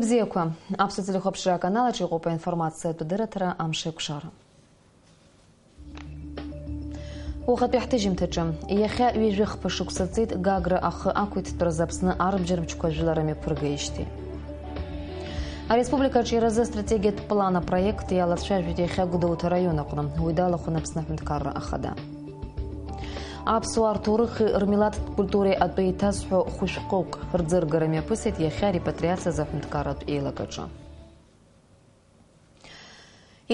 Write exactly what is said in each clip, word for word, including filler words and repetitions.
Бзиақәа, аԥсуа телехәаԥшра аканалаҿ иҟоуп аинформациатә дырраҭара Амшеикәшара. Уахатәи ҳҭыжьымҭаҿы, иахьа ҩажәихԥа шықәса ҵит Гагра ахы ақәиҭтәразы Аԥсны арбџьармчқәа жәылара мҩаԥыргаижьҭеи. Ареспублика аҿиаразы астратегиатә план апроект иалацәажәеит иахьа Гәдоуҭа араион аҟны. Уи далахәын Аԥсны аҳәынҭқарра ахада. Аԥсуаа рҭоурыхи рмилаҭтә культуреи атәы еиҭазҳәо хәышәҟәык рӡыргара мҩаԥысит иахьа арепатриациазы аҳәынҭқарратә еилакаҿы.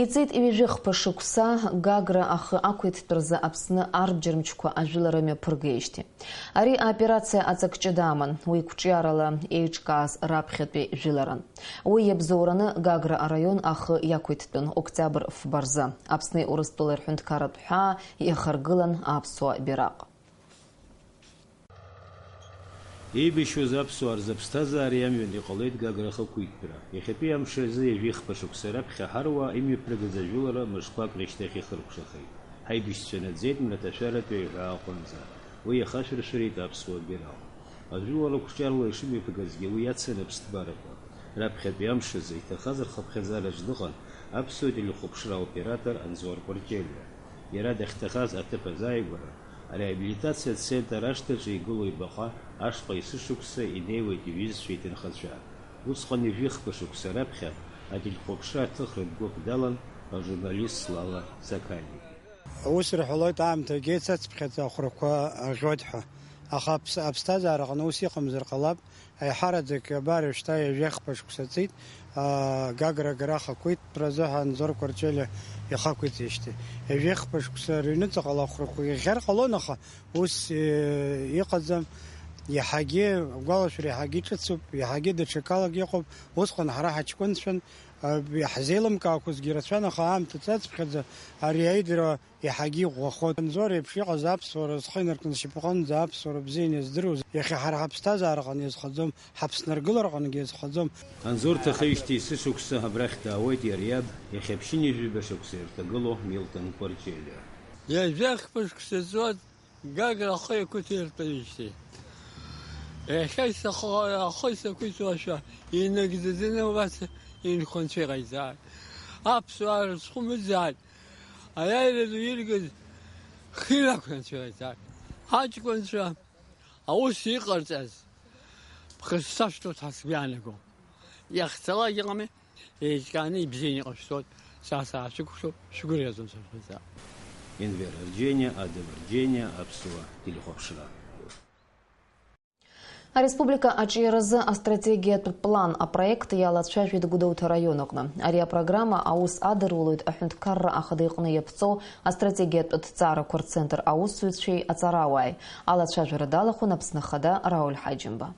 Иҵит ҩажәихԥа шықәса Гагра ахы ақәиҭтәразы Аԥсны арбџьармчқәа ажәылара мҩаԥыргеижьҭеи. Ари аоперациа аҵак ҷыда аман, уи қәҿиарала еиҿкааз раԥхьатәи жәыларан. Уи иабзоураны Гагра араион ахы иақәиҭтәын октиабр фба рзы. Аԥсни Урыстәылеи рҳәынҭқарратә ҳәаа иахаргылан аԥсуа бираҟ. Еибашьуаз аԥсуаа рзы аԥсҭазаареи амҩан иҟалеит Гагра ахықәиҭтәра. Иахьатәи амш азы ҩажәихԥа шықәса раԥхьа ҳаруаа имҩаԥыргаз ажәылара мышқәак рышьҭахь ихыркәшахеит. Ҳаибашьцәа наӡеит мраҭашәаратәи аҩҳәа аҟынӡа. Уи иахашәыршәырит аԥсуа бираҟ. Ажәылара қәҿиарала ишымҩаԥгазгьы уи иацын аԥсҭбарақәа. Раԥхьатәи амш азы иҭахаз рхыԥхьаӡараҿ дыҟан аԥсуа телехәаԥшра аоператор Анзор Кәарҷелиа. Иара дахьҭахаз аҭыԥ азааигәара, ареабилитациа центр ашҭаҿы игылоу ибаҟа ашҟа есышықәса инеиуеит иҩызцәа иҭынхацәа. Усҟан ҩажәихԥа шықәса раԥхьа ателехәаԥшра аҭыхратә гәыԥ далан ажурналист Слава Сакани. Ус рҳәалоит, аамҭагьы цацԥхьаӡа ахәрақәа аӷьоит ҳәа. Аха аԥс-, аԥсҭазаараҟны ус иҟамзар ҟалап, аиҳараӡак абар шьҭа ҩажәихԥа шықәса ҵит, аа, Гагра агара ахақәиҭтәразы ҳәа Анзор Кәарҷелиа ихақәиҵеижьҭеи. Ҩажәихԥа шықәса рыҩныҵҟала ахәрақәа иӷьар ҟалон, аха ус, е, иҟаӡам. Иаҳагьы, агәалашәара иаҳагьы ҿыцуп, иаҳагьы даҽакалагьы ыҟоуп. Усҟан ҳара ҳаҷкәынцәан, а, иаҳзеилымкаақәозгьы рацәан, аха аамҭа цацԥхьаӡа ари аидара иаҳагьы иӷәӷәахоит. Анзор еиԥш иҟаз аԥсуара зхы инаркны шьапҟынӡа аԥсуара бзианы иаздыруаз, иахьа ҳара ҳаԥсҭазаараҟны иазхаӡом, ҳаԥсны аргылараҟынгьы иазхаӡом. Анзор дҭахеижьҭеи есышықәса абрахь даауеит иара иаб, иахьа ԥшьынҩажәи жәаба шықәса ирҭагылоу Милҭон Кәарҷелиа. Ҩажәихԥа шықәса ҵуеит Гагра ахы иақәиҭтәижьҭеи. Иахьа исахо-, ахы исақәиҭуашәа инагӡаӡаны убас инхонцәа иҟаиҵааит. Аԥсуаа рыцхәы мыӡааит. Аиааира ду иргаз хирақәа нцәа иҟаиҵааит. Аҷкәынцәа аус иҟарҵаз ԥхасҭашәҭоит ҳәа сгәы иаанаго. Иахьцалак иҟами, еиҿкааны ибзианы иҟашәҵоит, са саашәықәшәо, шәгәырӷьаӡом сара шәзы. Енвер Арџьениа, Адам Арџьениа, Аԥсуа телехәаԥшра. Ареспублика аҿиаразы астратегиатә план апроект иалацәажәеит Гәдоуҭа араион аҟны. Ари апрограмма аус адырулоит аҳәынҭқарра ахада иҟны иаԥҵоу астратегиатә ҭҵаарақәа рцентр аусзуҩцәеи аҵарауааи. Алацәажәара далахәын Аԥсны Ахада Рауль Ҳаџьымба.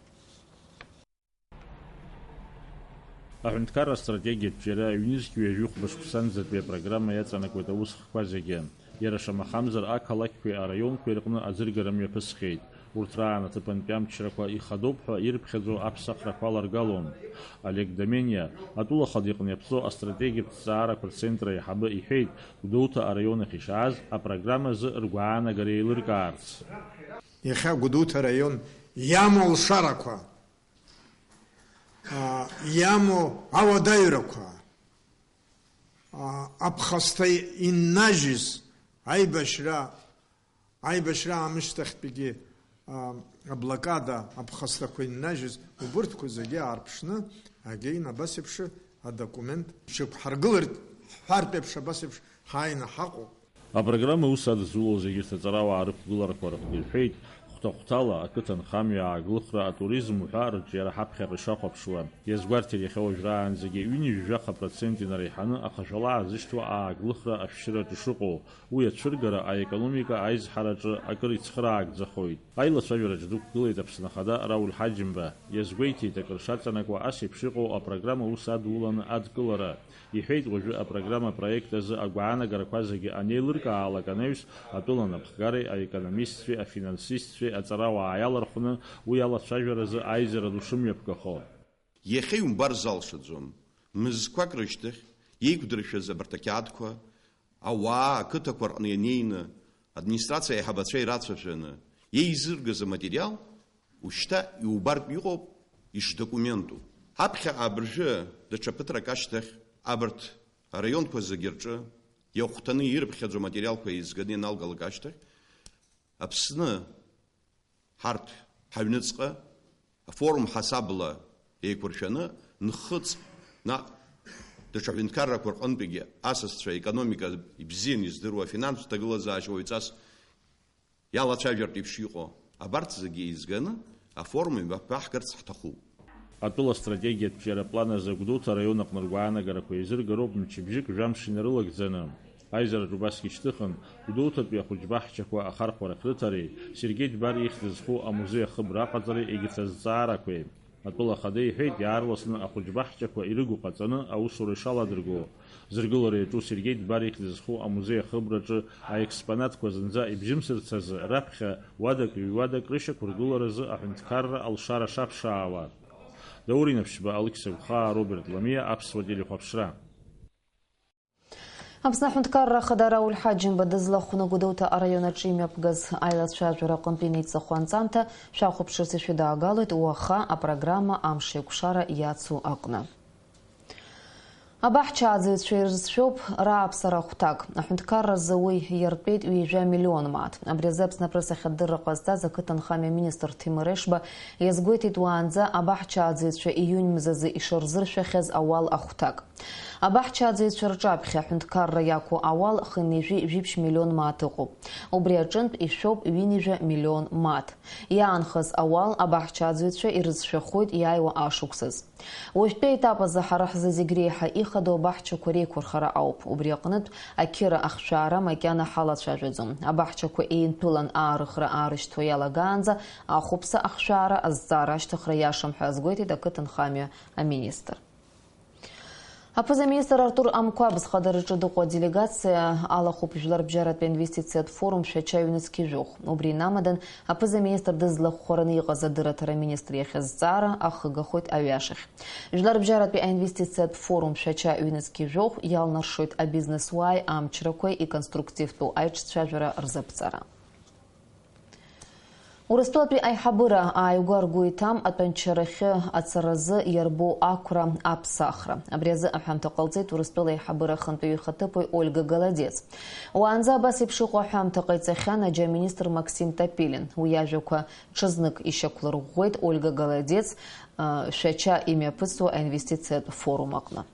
Аҳәынҭқарра астратегиатә џьара ҩнызқь ҩажәихәба шықәсанӡатәи апрограмма иаҵанакуеит аусхқәа зегьы. Иара шамахамзар, ақалақьқәеи араионқәеи рҟны аӡыргара мҩаԥысхеит. Урҭ раан аҭыԥантәи амчрақәа ихадоуп ҳәа ирыԥхьаӡо аԥсахрақәа аларгалон. Олег Домениа, атәыла ахада иҟны иаԥҵоу астратегиатә ҭҵаарақәа рцентр аиҳабы, иҳәеит, Гәдоуҭа араион ахь ишааз апрограмма азы ргәаанагара еилыркаарц. Иахьа Гәдоуҭа араион иамоу алшарақәа, а, иамоу ауадаҩрақәа, а, аԥхасҭа иннажьыз аибашьра, аибашьра аамышьҭахьтәигьы, а, аблокада аԥхасҭақәа иннажьыз, убырҭқәа зегьы аарԥшны, again, абас еиԥш адокумент шьақәҳаргылартә ҳҳәартә еиԥш, абас еиԥш ҳааины ҳаҟоуп. Апрограмма аус адызулоз егьырҭ аҵарауаа рықәгыларақәа рҟны ирҳәеит, хәҭа-хәҭала ақыҭанхамҩа ааглыхра, атуризм уҳәа рыҿиара ҳаԥхьаҟа ишахәаԥшуа. Иазгәарҭеит, иахьа уажәраанӡагьы ҩынҩажәаха процент инареиҳаны ахашәала аазышьҭуа ааглыхра ашәшьыраҿы шыҟоу. Уи ацәыргара аекономика аизҳараҿы акыр ицхыраагӡахоит. Аилацәажәараҿ дықәгылеит Аԥсны Ахада Рауль Ҳаџьымба. Иазгәеиҭеит, акыр шаҵанакуа ас еиԥш иҟоу апрограмма аус адуланы адкылара. Иҳәеит, уажәы апрограмма апроект азы агәаанагарақәа зегьы анеилыркаалак анаҩс, атәыла анапхгареи аекономистцәеи афинансистцәеи аҵарауаа иалархәны уи алацәажәаразы аизара ду шымҩаԥгахо. Иахьа иумбар залшаӡом, мызқәак рышьҭахь иеиқәдыршәаз абарҭ ақьаадқәа ауаа ақыҭақәа рҟны ианеины, администрациа аиҳабацәа ирацәажәаны иеизыргаз аматериал, ушьҭа иубартә иҟоуп ишдокументу. Ҳаԥхьаҟа абыржәы даҽа ԥыҭрак ашьҭахь абарҭ араионқәа зегьы рҿы иахәҭаны ирыԥхьаӡо аматериалқәа еизганы ианалгалак ашьҭахь, Аԥсны ҳарҭ ҳаҩныҵҟа афорум ҳасабла еиқәыршәаны нхыҵ, наҟ даҽа ҳәынҭқаррақәа рҟынтәигьы асасцәа аекономика ибзианы издыруа, афинанстә ҭагылазаашьа уаҩҵас иалацәажәартә еиԥш иҟоу, абарҭ зегьы еизганы афорум ҩбаҳгарц ҳҭахуп. Атәыла астратегиатә ҿиара план азы Гәдоуҭа араион аҟны ргәаанагарақәа еизыргароуп мчыбжьык жәамш инарылагӡаны. Аизараҿ убасгьы ишьҭыхын, Гәдоуҭатәи ахәыҷбаҳчақәа ахархәара ахьрыҭареи, Сергеи Дбар ихьӡ зху амузеи ахыбра аҟаҵареи егьырҭ азҵаарақәеи. Атәыла ахада иҳәеит, иаарласны ахәыҷбаҳчақәа ирыгу ҟаҵаны аусура ишаладырго. Зыргылара иаҿу Сергеи Дбар ихьӡ зху амузеи ахыбраҿы аекспонатқәа зынӡа ибжьымсырц азы раԥхьа уадак-ҩуадак рышьақәыргыларазы аҳәынҭқарра алшара шаԥшаауа. Даур Инаԥшьба, Алықьса Гәхаа, Роберт Ламиа, Аԥсуа телехәаԥшра. Аԥсны аҳәынҭқарра ахада Рауль Ҳаџьымба дызлахәны Гәдоуҭа араион аҿы имҩаԥгаз аилацәажәара аҟынтә инеиҵахо анҵамҭа шәахәаԥшырц ишәыдаагалоит уаха апрограмма Амш еиқәшара иацу аҟны. Абаҳчааӡаҩцәа ирызшәоуп рааԥсара ахәҭак. Аҳәынҭқарра азы уи иартәеит ҩажәа миллион мааҭ. Абри азы Аԥсны аԥресс ахьадырра ҟазҵаз ақыҭанхамҩа аминистр Ҭемыр Ешба иазгәеиҭеит, уаанӡа абаҳчааӡаҩцәа ииун мзазы ишырзыршәахьаз ауал ахәҭак. Абаҳчааӡаҩцәа рҿаԥхьа аҳәынҭқарра иақәу ауал хынҩажәи жәиԥшь миллион мааҭ ыҟоуп. Убри аҿынтә ишәоуп ҩынҩажәа миллион мааҭ. Иаанхаз ауал абаҳчааӡаҩцәа ирызшәахоит иааиуа ашықәсаз. Уажәтәи аетап азы ҳара ҳзы зегь реиҳа ихадоу абаҳчақәа реиқәырхара ауп. Убри аҟнытә ақьыра ахшәаара макьана ҳалацәажәаӡом. Абаҳчақәа еинҭәылан аарыхра аарышьҭуа иалагаанӡа ахәаԥса ахшәаара азҵаара ашьҭыхра иашам ҳәа азгәеиҭеит ақыҭанхамҩа аминистр. Аԥыза-министр Артур Амқәаб зхадараҿы дыҟоу аделегациа алахәуп Жәларбжьаратәи аинвестициатә форум Шәача ҩнызқь жәохә. Убри инамадан, аԥыза-министр дызлахәхараны иҟаз адырраҭара аминистр иахь азҵаара ахыгахоит аҩашахь. Жәларбжьаратәи аинвестициатә форум Шәача ҩнызқь жәохә иалнаршоит абизнесуааи амчрақәеи иконструктивтәу аиҿцәажәара рзаԥҵара. Урыстәылатәи аиҳабыра ааигәа ргәы иҭам атәанчарахьы ацаразы иарбоу ақәра аԥсахра. Абри азы аҳәамҭа ҟалҵеит Урыстәыла аиҳабыра ахантәаҩы ихаҭыԥуаҩ Ольга Голодец. Уаанӡа абас еиԥш иҟоу аҳәамҭа ҟаиҵахьан аџьа аминистр Максим Топилин. Уи иажәақәа ҽазнык ишьақәлырӷәӷәеит Ольга Голодец, а, Шәача имҩаԥысуа аинвестициатә форум аҟны.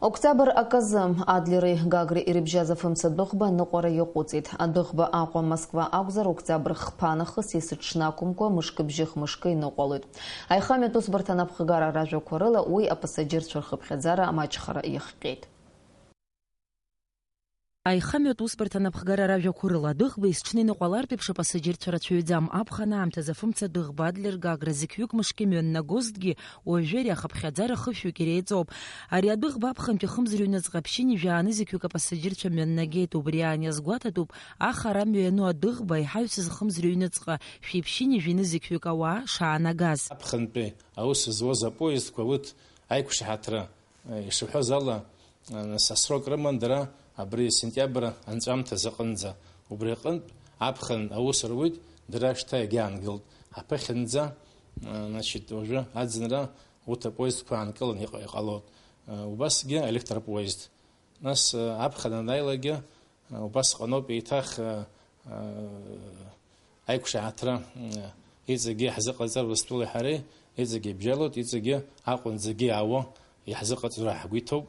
Октиабр аказы Адлери Гагреи ирыбжьаз афымца адәыӷба аныҟәара иаҟәыҵит. Адәыӷба Аҟәа Москва акәзар, октиабр хԥа нахыс есыҽны акәымкәа, мышкы бжьых мышкы иныҟәалоит. Аихамҩатә усбарҭа анапхгара ражәақәа рыла уи апассаџьырцәа рхыԥхьаӡара амаҷхара иахҟьеит. Аихамҩатә усбарҭа анапхгара ражәақәа рыла, адәыӷба есыҽны иныҟәалартә еиԥш апассаџьырцәа рацәаҩӡам. Аԥхын аамҭазы афымца адәыӷба Адлер Гагра зықьҩык мышкы имҩаннагозҭгьы, уажәы ари ахыԥхьаӡара хышә ҩык иреиҵоуп. Ари адәыӷба аԥхынтәи хымз рыҩныҵҟа ԥшьынҩажәи ааны зықьҩык апассаџьырцәа мҩаннагеит. Убри аан иазгәаҭатәуп ахара амҩа иану адәыӷба, иҳаҩсыз хымз рыҩныҵҟа шәи ԥшьынҩажәи ааны зықьҩык ауаа шаанагаз. Аԥхынтәи аус зуаз апоездқәа урҭ аиқәшаҳаҭра, ишаҳәоз ала, нас асрок рыман дара абри сентиабр анҵәамҭаз аҟынӡа. Убри аҟынтә аԥхын аус руит, дара шьҭа иагьаангылт. Аԥыхьанӡа, значит, уажәы аӡынра урҭ апоездқәа аанкыланы иҟ-, иҟалоит. Убасгьы аелектропоезд. Нас, аԥхын анааилакгьы, убасҟаноуп еиҭах, аиқәшаҳаҭра, иҵегьы иаҳзыҟаҵар Урыстәылеи ҳареи, иҵегьы ибжьалоит, иҵегьы Аҟәа зегьы иаауа иаҳзыҟаҵоит ҳәа ҳгәы иҭоуп,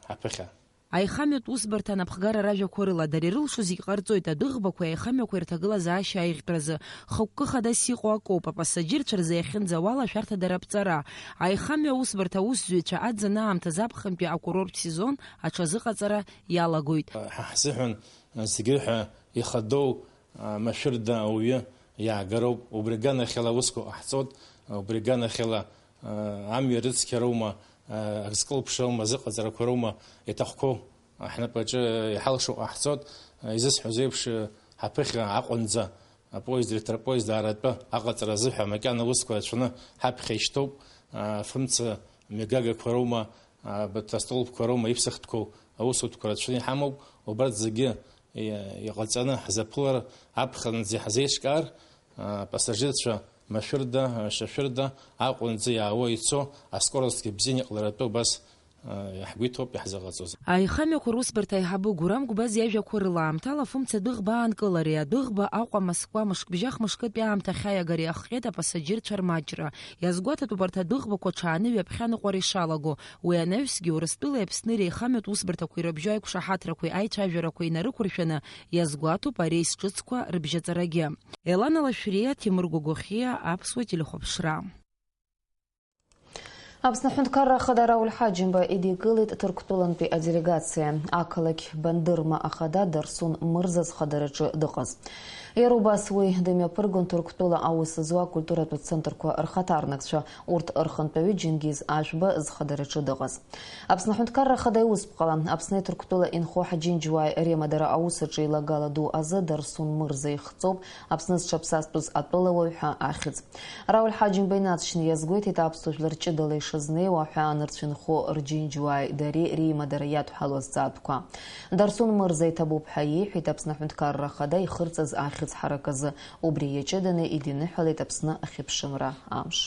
ҳаԥыхьа. Аихамҩатә усбарҭа анапхгара ражәақәа рыла, дара ирылшо зегь ҟарҵоит, адәыӷбақәеи аихамҩақәеи рҭагылазаашьа аиӷьтәразы. Хықәкы хадас иҟоу акоуп, апассаџьырцәа рзы иахьынӡауала ашәарҭа дара аԥҵара. Аихамҩа аусбарҭа аусзуҩцәа аӡын аамҭазы аԥхынтәи акурорттә сезон аҽазыҟаҵара иалагоит. Ҳа ҳзыҳәан зегьы ҳәа ихадоу, а, машәырда ауаҩы иаагароуп. Убри аганахьала аусқәа ҟаҳҵоит, убри аганахьала, а, амҩа рыцқьароума, а, азкылԥшроума, азыҟаҵарақәа роума иҭахқәоу ҳнапаҿы иҳалшо ҟаҳҵоит. Изысҳәаз еиԥш, ҳаԥыхьа Аҟәанӡа апоезд, ретропоезд ааратәы аҟаҵара азыҳәа макьана аусқәа рацәаны ҳаԥхьа ишьҭоуп. Афымца мҩагагақәа роума, абарҭ астолбқәа роума иԥсахтәқәоу аусутәқәа рацәаны иҳамоуп. Убарҭ зегьы, и-, иҟаҵаны ҳзаԥылар, аԥхынӡа иаҳзеиҿкаар, апассажирцәа Машәырда, шьашәырда Аҟәа аҟынӡа иаауа ицо аскоростгьы бзианы иҟаларатәы убас, а, иаҳгәеиҭоуп иаҳзыҟаҵоз. Аихамҩақәа русбарҭа аиҳабы Гурам Гәбаз иажәақәа рыла, аамҭала Фымца адәыӷба аанкылареи адәыӷба Аҟәа Москва мышкбжьах мышкытәи аамҭа ахьаиагареи ахҟьеит апассаџьырцәа рмаҷра. Иазгәаҭатәуп арҭ адәыӷбақәа ҽааны ҩаԥхьа аныҟәара ишалаго. Уи анаҩсгьы Урыстәылеи Аԥсныреи аихамҩатә усбарҭақәа ирыбжьоу аиқәшаҳаҭрақәеи аицәажәарақәеи инарықәыршәаны иазгәаҭоуп ареис ҿыцқәа рыбжьаҵарагьы. Елана Лашәриа, Ҭемыр Гәагәахиа, Аԥсуа телехәаԥшра. Аԥсны Аҳәынҭқарра Ахада Рауль Ҳаџьымба идикылеит Ҭырқәтәылантәи аделегациа. Ақалақь Бандырма Ахада Дарсун Мырза зхадараҿы дыҟаз. Иара убас уи дымҩаԥыргон Ҭырқәтәыла аус зуа акультуратә центрқәа рхаҭарнакцәа, урҭ рхантәаҩы Џьынгиз Ашәба зхадараҿы дыҟаз. Аԥсны Аҳәынҭқарра Ахада иусԥҟала, Аԥсни Ҭырқәтәыла инхо ҳаџьынџьуааи ремадара аус аҿы илагала ду азы Дарсун Мырза ихҵоуп Аԥсны зҽаԥсазтәыз атәылауаҩ ҳәа ахьӡ. Рауль Ҳаџьымба инаҵшьны иазгәеиҭеит аԥсуа жәлар ҷыдала ишызнеиуа аҳәаа нырцә инхо рџьынџьуааи дареи реимадара иадҳәалоу азҵаатәқәа. Дарсун Мырза иҭабуп ҳәа иеиҳәеит Аԥсны Аҳәынҭқарра Ахада ихырҵаз ахьӡ ҳарак азы, убри иаҷыданы идиныҳәалеит Аԥсны ахьыԥшымра амш.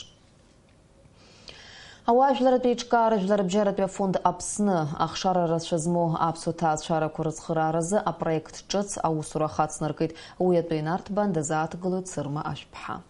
Ауаажәларратә еиҿкаара жәларбжьаратәи афонд Аԥсны ахшара рацәа змоу аԥсуа ҭаацәарақәа рыцхырааразы апроект ҿыц аусура ахацнаркит. Уи атәы инарҭбаан дазааҭгылоит Сырма Ашәԥҳа.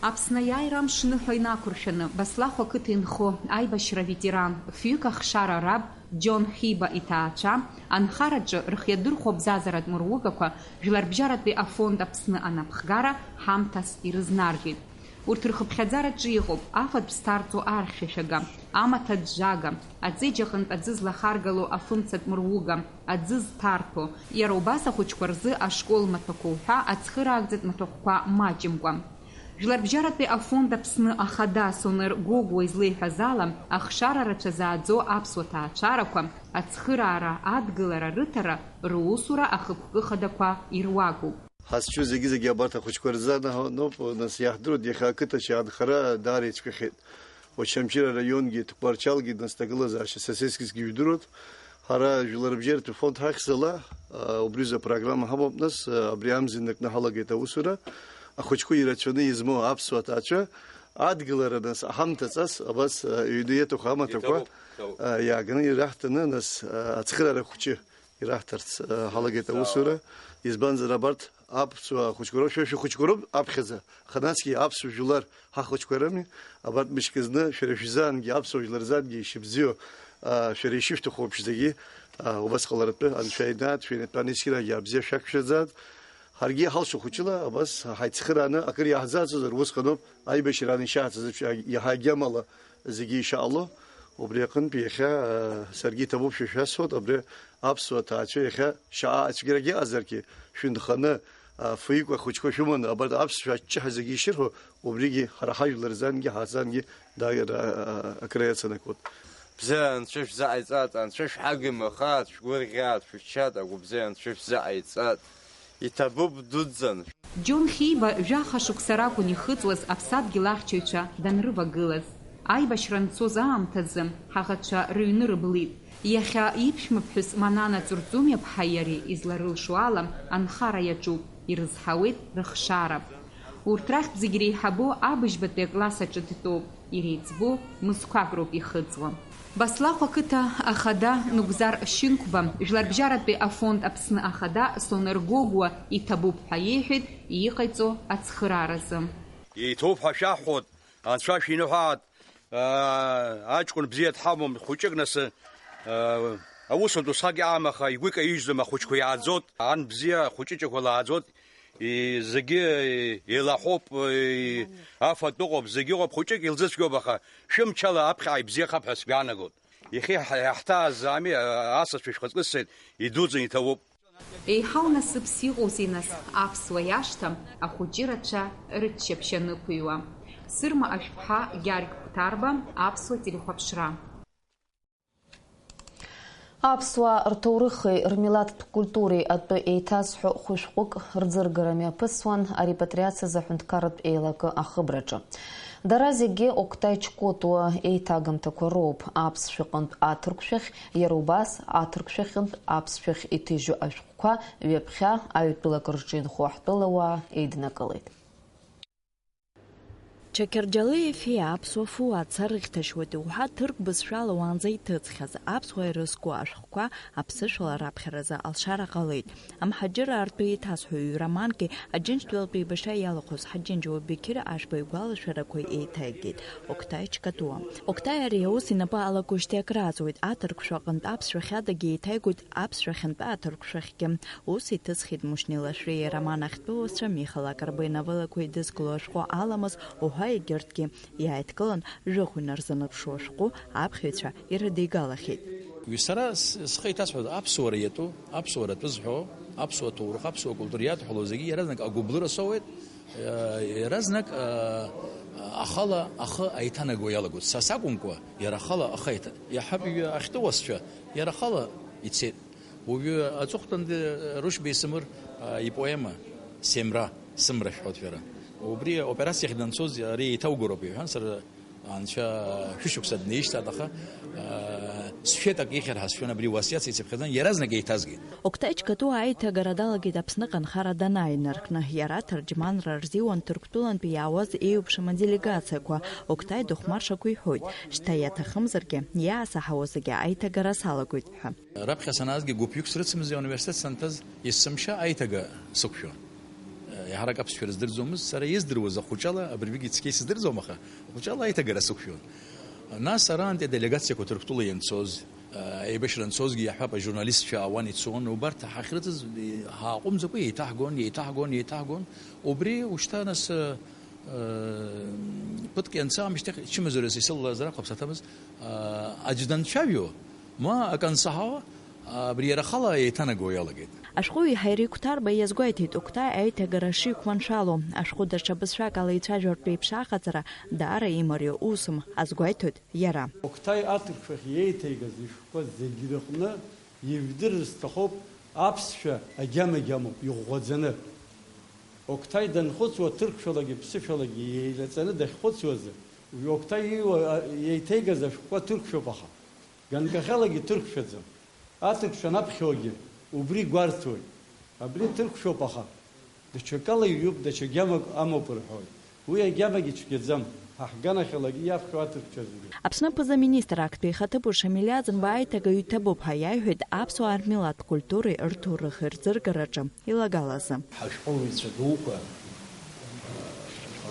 Аԥсны аиааира амш ныҳәа инақәыршәаны, Баслахә ақыҭа инхо аибашьра аветеран, фҩык ахшара раб Џьон Хиба иҭаацәа анхараҿы рхы иадырхәо абзазаратә мыругақәа Жәларбжьаратәи афонд Аԥсны анапхгара ҳамҭас ирызнаргеит. Урҭ рхыԥхьаӡараҿы иҟоуп афатә зҭарҵо архьшәашәага, амаҭ аӡәӡәага, аҵеџь аҟынтә аӡы злахаргало афымцатә мыруга, аӡы зҭарҭәо, иара убас ахәыҷқәа рзы ашкол маҭәақәа уҳәа ацхыраагӡатә маҭәахәқәа маҷымкәа. Жәларбжьаратәи афонд Аԥсны ахада Сонер Гогәуа излеиҳәаз ала, ахшара рацәа зааӡо аԥсуа ҭаацәарақәа ацхыраара адгылара рыҭара русура ахықәкы хадақәа ируакуп. Ҳазҿу зегьы-зегьы абарҭ ахәыҷқәа рзы анаҳауа ноуп, нас иаҳдыруеит, иахьа ақыҭаҿы анхара даара ицәгьахеит. Очамчыра араионгьы, Тҟәарчалгьы, нас ҭагылазаашьа Сосиескинскгьы ижәдыруеит. Ҳара жәларбжьаратәи фонд ҳахьӡала, а, убри рзы апрограмма ҳамоуп, нас, а, абри амза инаркны ҳалагеит аусура. Ахәыҷқәа ирацәаны измоу аԥсуа ҭаацәа адгылара, нас, аҳамҭаҵас абас, а, ҩны иаҭаху амаҭәақәа, иҭабуп, иҭабуп. А, иааганы ираҳҭаны, нас, а, ацхыраара хәыҷы ираҳҭарц, э, ҳалагеит аусура. Избанзар, абарҭ аԥсуа хәыҷқәа роуп, шәа шәхәыҷқәа роуп аԥхьаӡа, аха насгьы аԥсуа жәлар ҳахәыҷқәа рами, абарҭ мышкы зны шәара шәзаангьы, аԥсуа жәлар рзаангьы ишыбзиоу, а, шәара ишышәҭаху ауп зегьы, а, убас ҟаларатәы, Анцәа инаат, шәинатәан исирагьы абзиа шәақәшәаӡаат. Ҳаргьы иҳалшо хәыҷыла абас ҳаицхырааны акыр иаҳзацозар, усҟаноуп аибашьраан ишаҳаҭыз еиԥш, иаҳагьы амала зегьы ишаало, убри аҟынтә иахьа, а, саргьы иҭабуп шәа шәасҳәоит, абри аԥсуа ҭаацәа иахьа шьаҟа ацәгьарагьы ыҟазаргьы, шәынханы, а, фҩык ахәыҷқәа шәыманы, абарҭ аԥсшәа аччаҳәа зегьы ишырҳәо, убригьы ҳара ҳажәлар рзангьы, ҳазангьы дааира, а, акыр иацанакуеит. Бзиа Анцәа шәзыҟаиҵат, Анцәа шәҳагымхааит, шәгәырӷьааит, шәыччаит, агәыбзиа Анцәа шәзыҟаиҵат. Иҭабуп дуӡӡан. Џьон Хиба жәаха шықәса ракәын ихыҵуаз аԥсадгьыл ахьчаҩцәа данрывагылаз. Аибашьра анцоз аамҭазы ҳаӷацәа рыҩны рыблит. Иахьа иԥшәмаԥҳәыс Манана Ҵурҵумиаԥҳаи иареи изларылшо ала анхара иаҿуп, ирызҳауеит рыхшара. Урҭ рахьтә зегь реиҳабу абыжьбатәи акласс аҿы дтәоуп. Иреиҵбу мызқәак роуп ихыҵуа. Баслахә ақыҭа ахада Нугзар Шьынқәба, Жәларбжьаратәи афонд Аԥсны ахада Сонер Гогәуа иҭабуп ҳәа иеиҳәеит иҟаиҵо ацхырааразы. Иҭоуп ҳәа шәаҳҳәоит, Анцәа шәиныҳәааит, аа, аҷкәын бзиа дҳамоуп, хәыҷык нас, аа, аусутә усҟак иаамаха игәы икаижьӡом, ахәыҷқәа иааӡоит, ан бзиа ахәыҷыҷақәа лааӡоит. И-, зегьы еилаҳәоуп, и-, афатә ыҟоуп, зегьы ыҟоуп, хәыҷык илзыцәгьоуп, аха шәымчала аԥхьаҟа ибзиахап ҳәа сгәы иаанагоит. Иахьа иаҳ-, иаҳҭааз ами, а-, асасцәа шәхаҵкы сцеит, идуӡӡан иҭабуп. Еиҳау насыԥс иҟоузеи нас аԥсуа иашҭа ахәыҷы рацәа рыччаԥшь анықәыҩуа. Сырма Ашәԥҳа, Гьаргь Хәҭарба, Аԥсуа телехәаԥшра. Аԥсуаа рҭоурыхи рмилаҭтә культуреи атәы еиҭазҳәо хәышәҟәык рӡыргара мҩаԥысуан арепатриациазы аҳәынҭқарратә еилакы ахыбраҿы. Дара зегьы Октай Чкотуа еиҭагамҭақәа роуп, аԥсшәаҟынтә аҭырқәшәахь, иара убас аҭырқәшәахьынтә аԥсшәахь иҭыжьу ашәҟәқәа ҩаԥхьа аҩтәылак рҿы инхо ҳтәылауаа еиднакылеит. Чақьырџьалы ефе аԥсуа фуа ацара ихьҭашьуеит уҳәа ҭырк бызшәала уаанӡа иҭыҵхьаз аԥсуа ирызку ашәҟәқәа аԥсышәала раԥхьаразы алшара ҟалеит. Амҳаџьыраа ртәы еиҭазҳәо ҩ-романки Аџьынџьтәылатәи еибашьра иалахәыз Ҳаџьынџьуа Беқьыр Ашба игәалашәарақәа еиҭаигеит Октай Чкатуа. Октай ари аус инапы алакуижьҭеи акрааҵуеит, аҭырқәшәа аҟынтә аԥсшәахь адагьы еиҭаигоит аԥсшәахьынтә аҭырқәшәахьгьы. Ус иҭысхит Мушьни Лашәриа ироман ахьтәы уасцәа Миха Лакрба инавелақәа еидызкыло ашәҟәы Аламыс уҳәа егьырҭгьы. Иааидкылан, жәохә инарзынаԥшуа ашәҟәы аԥхьаҩцәа ирыдигалахьеит. Уи сара с-, схы иҭасҳәоит, аԥсуара иатәу, аԥсуара атәы зҳәо, аԥсуа ҭоурых, аԥсуа культура иадҳәалоу зегьы иаразнак агәыблыра соуеит, э, иаразнак, э, ахала ахы аиҭанаго иалагоит. Са сакәымкәа, иара ахала ахы аиҭа-, иаҳҳәап, ҩы ахьтәы уасцәа, иара ахала ицеит. Уажәы аҵыхәтәантәи Рушьбеи Сымыр, а, ипоема Семра, Сымра шәҳәоит шәара. Убри аоперациахь данцоз ари еиҭаугароуп иҳәан, сара анцәа шәышықәса днаишьҭааит, аха, а, сшәеит акы ихьыр ҳәа сшәон, абри уасиаҭ сицыԥхьаӡан, иаразнак еиҭазгеит. Октай Чкатуа аиҭагара далагеит Аԥсныҟа анхара данааинаркны, иара аҭырџьманра рзиуан Ҭырқәтәылантәи иаауаз еиуеиԥшым аделегациақәа. Октай дыхәмаршақәа иҳәоит, шьҭа иаҭахымзаргьы, иаасаҳауа зегьы аиҭагара салагоит ҳәа. Раԥхьа санаазгьы гәыԥҩык срыцымзи ауниверситет санҭаз, есымша аиҭага сықәшәон. Еиҳарак аԥсшәа рыздырӡомызт, сара издыруаз ахәыҷала, абыржәгьы цқьа исыздырӡом, аха ахәыҷала аиҭагара сықәшәон. Нас арантәи аделегациақәа Ҭырқәтәыла ианцоз, еибашьра анцозгьы иаҳҳәап, ажурналистцәа аауан ицон, убарҭ ҳахьрыцыз ҳааҟәымҵӡакәа еиҭаҳгон, еиҭаҳгон, еиҭаҳгон. Убри ушьҭа нас, ԥыҭк ианцамышьҭахь, ичымазаҩыс исылалаз ракәхап саҭамыз, аӡә данцәажәо, ма акы ансаҳауа, абри иара ахала еиҭанаго иалагеит. Ашәҟәыҩҩы Ҳаири Қәҭарба иазгәеиҭеит Октай аиҭагара шиқәманшәало. Ашәҟәы даҽа бызшәак ала ицәажәартә еиԥш аҟаҵара даара имариоу усым, азгәеиҭоит иара. Октай аҭырқәшәахь иеиҭеигаз ишәҟәқәа зегь рыҟны ижәдырыр сҭахуп, аԥсшәа агьама-гьамоуп, иӷәӷәаӡаны. Октай данхәыцуа, ҭырқәшәалагьы ԥсышәалагьы еилаҵаны дахьхәыцуазы, уи Октай ииуа, а, еиҭеигаз ашәҟәқәа ҭырқәшәоуп, аха ганкахьалагьы ҭырқәшәаӡам. Аҭырқәшәа анаԥхьогьы убри гәарҭоит. Абри ҭырқәшәоуп, аха даҽакала иҩуп, даҽа гьамак амоуп рҳәоит. Уи агьамагьы цәгьаӡам, ҳа ҳганахьалагьы иаԥхьо аҭырқәцәа зегьы. Аԥсны аԥыза-министр актәи ихаҭыԥуаҩ Шамиль Аӡынба аиҭагаҩ иҭабуп ҳәа иаиҳәеит аԥсуаа рмилаҭтә культуреи рҭоурыхи рӡыргараҿы илагалазы. Ҳашәҟәыҩҩцәа дуқәа,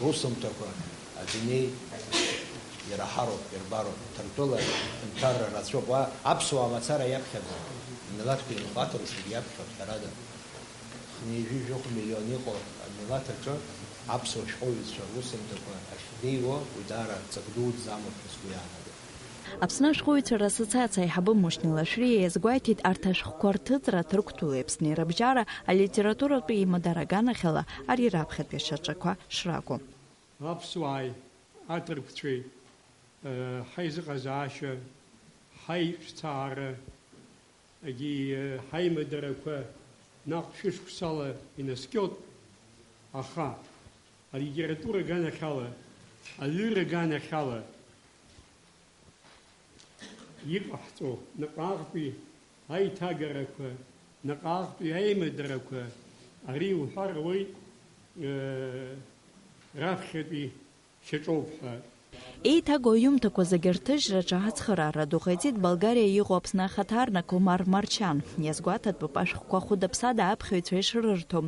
русумҭақәа адунеи ираҳароуп, ирбароуп. Ҭырқәтәыла ҳәынҭқарра рацәоуп. Уа аԥсуаа мацара иаԥхьаӡам, милаҭқәа инхо аҭырқәцәагьы иаԥхьоит, ҳәарада. Хынҩажәи жәохә миллион иҟоу амилаҭ аҿы аԥсуа шәҟәыҩҩцәа русумҭақәа ахьнеиуа, уи даара ҵак дуӡӡа амоуп ҳәа сгәы иаанагоит. Аԥсны ашәҟәыҩҩцәа рассоциациа аиҳабы Мушьни Лашәриа иазгәеиҭеит арҭ ашәҟәқәа рҭыҵра Ҭырқәтәылеи Аԥсни рыбжьара алитературатә еимадара аганахьала ари раԥхьатәи ашьаҿақәа шракәу. Аԥсуааи аҭырқәцәеи, э, ҳаизыҟазаашьа, ҳаиҿцаара, Егьи, ҳаимадарақәа наҟ шәышықәсала инаскьоит, аха алитература аганахьала, аҩыра аганахьала иҟаҳҵо наҟ-ааҟтәи аиҭагарақәа, наҟ-ааҟтәи аимадарақәа, ари уҳәар ауеит, раԥхьатәи шьаҿоуп ҳәа. Еиҭаго аҩымҭақәа зегьы рҭыжьраҿы ацхыраара ду ҟаиҵеит Болгариа иҟоу Аԥсны ахаҭарнак Омар Марчан. Иазгәаҭатәуп ашәҟәқәа хәыда-ԥсада аԥхьаҩцәа ишрырҭо.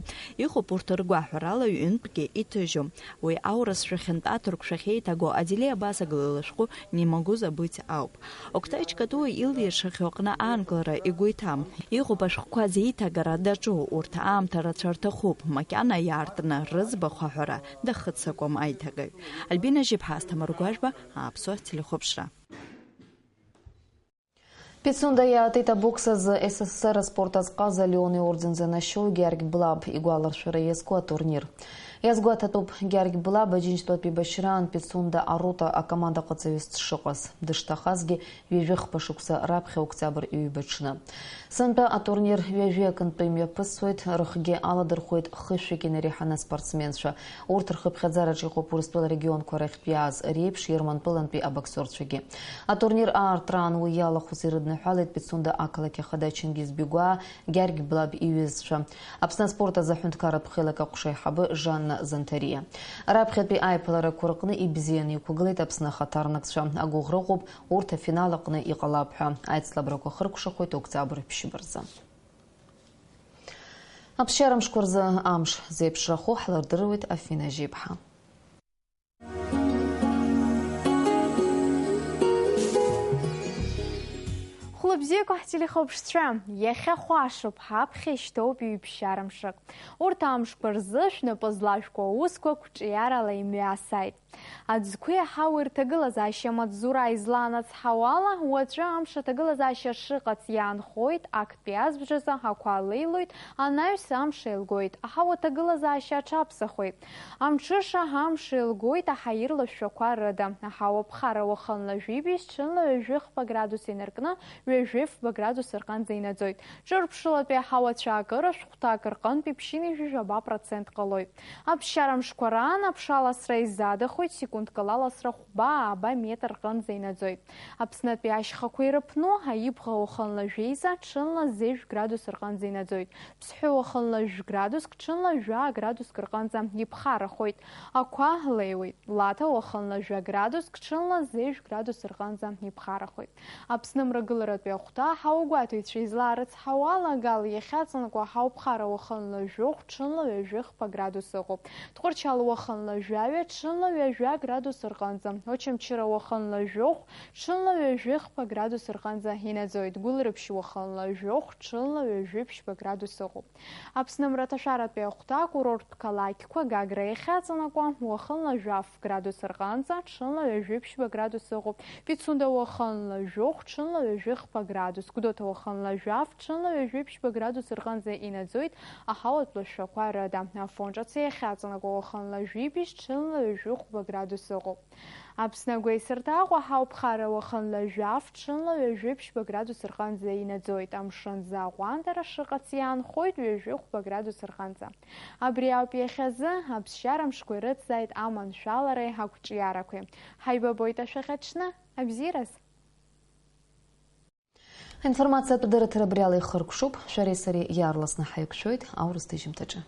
Иҟоуп урҭ ргәаҳәарала ҩынтәгьы иҭыжьу. Уи аурыс шәахьынтә аҭырқәшәахь еиҭаго Адиле Абасаглы лышәҟәы Не могу забыть ауп. Октай Чкатуа илиршахьоу аҟны аанкылара игәы иҭам. Иҟоуп ашәҟәқәа зеиҭагара даҿу, урҭ аамҭа рацәа рҭахуп, макьана иаартны рыӡбахә аҳәара дахыццакуам аиҭагаҩ. Альбина Жьыԥҳа, Асҭамыр Гәажәба, Аԥсуа телехәаԥшра. Пицунда иаатит абокс азы С С С Р аспорт азҟаза Леон иорден занашьоу Георги Блаб игәаларшәара иазку атурнир. Иазгәаҭатәуп Гьаргь Блаба Џьынџьтәылатә еибашьраан Пицунда арота акомандаҟаҵаҩыс дшыҟаз. Дышҭахазгьы ҩажәи хԥа шықәса раԥхьа октиабр ҩба аҽны. Сынтәа атурнир ҩажәи акынтәа имҩаԥысуеит, рыхгьы аладырхәуеит хышәҩык инареиҳаны аспортсменцәа. Урҭ рхыԥхьаӡараҿ иҟоуп Урыстәыла регионқәа рахьтә иааз реиԥш Ермантәылантәи абоксиорцәагьы. Атурнир аартраан уи иалахәыз ирыдныҳәалеит Пицунда ақалақь ахада Чингиз Бигәаа, Гьаргь Блаб иҩызцәа, Аԥсны аспорт азы аҳәынҭқарратә хеилак аҟәша аиҳабы Жанна Занҭариа. Раԥхьатәи аиԥыларақәа рҟны ибзианы иқәгылеит Аԥсны ахаҭарнакцәа. Агәыӷра ыҟоуп, урҭ афинал аҟны иҟалап ҳәа. Аицлабрақәа хыркәшахоит октиабр ԥшьба рзы. Аԥсшьара мшқәа рзы амш зеиԥшрахо ҳлырдыруеит Афина Жьеиԥҳа. Хәлыбзиақәа ҳтелехәаԥшцәа, иахьа хәашоуп, ҳаԥхьа ишьҭоуп ҩаԥшьара мшык. Урҭ амшқәа рзы шәнапы злажәқәа аусқәа қәҿиарала имҩасааит. Аӡқәеи аҳауеи рҭагылазаашьа амаҵзура излаанацҳауала, уаҵәы амш аҭагылазаашьа шыҟац иаанхоит актәи азбжазы ақәа леилоит, анаҩс амш еилгоит, аҳауа аҭагылазаашьа аҽаԥсахуеит. Амҽыша амш еилгоит аҳаирла шәшәақәа рыда. Аҳауа ԥхара уахынла жәибжь, ҽынла ҩажәи хԥа градус инаркны, ҩажәи фба градус рҟынӡа инаӡоит. Ҿырԥшылатәи аҳауа цәаакыра шәҟәҭак рҟынтәи ԥшьынҩажәи жәаба процент ҟалоит. Аԥсшьара мшқәа раан аԥша аласра изадахоит, секундк ала аласра хәба-ааба метр рҟынӡа инаӡоит. Аԥснытәи ашьхақәа ирыԥну, аибӷа уахынла жәеиза, ҽынла зежә градус рҟынӡа инаӡоит. Ԥсҳәы уахынла жәградуск, ҽынла жәа градуск рҟынӡа иԥхарахоит. Ақәа леиуеит. Лаҭа уахынла жәа градуск, ҽынла зежә градус рҟынӡа иԥхарахоит. Аԥсны мрагыларатәи ахәҭа аҳауагәаҭаҩцәа излаарыцҳауа ала, Гал иахьаҵанакуа аҳауа ԥхара уахынла жәохә, ҽынла ҩажәи хԥа градус ыҟоуп. Тҟәарчал уахынла жәаҩа, ҽынла ҩажәа градус рҟынӡа. Очамчыра уахынла жәохә, ҽынла ҩажәи хԥа градус рҟынӡа инаӡоит. Гәылрыԥшь уахынла жәохә, ҽынла ҩажәи ԥшьба градус ыҟоуп. Аԥсны мраҭашәаратәи ахәҭа акурорттә қалақьқәа Гагра иахьаҵанакуа, уахынла жәаф градус рҟынӡа, ҽынла ҩажәи ԥшьба градус ыҟоуп. Пицунда уахынла жәохә, ҽынла ҩажәи хԥа градус. Гәдоуҭа уахынла жәаф, ҽынла ҩажәи ԥшьба градус рҟынӡа инаӡоит аҳауатә лашәақәа рыда. Афон ҿацы иахьаҵанакуа уахынла жәибжь, ҽынла ҩажәи хәба градус ыҟоуп. Аԥсны агәеисырҭа Аҟәа ҳауԥхара уахынла жәаф, ҽынла ҩажәи ԥшьба градус рҟынӡа инаӡоит. Амшын зы аҟәандара шыҟац иаанхоит ҩажәи хәба градус рҟынӡа. Абри ауп иахьазы аԥсшьара мшқәа ирыцзааит аманшәалареи ақәҿиарақәеи. Ҳаибабоит ашәахь аҽны, абзиараз! Аинформациатә дырраҭара абри ала ихыркәшоуп, шәареи сареи иаарласны ҳаиқәшәоит аурыс ҭыжьымҭаҿы.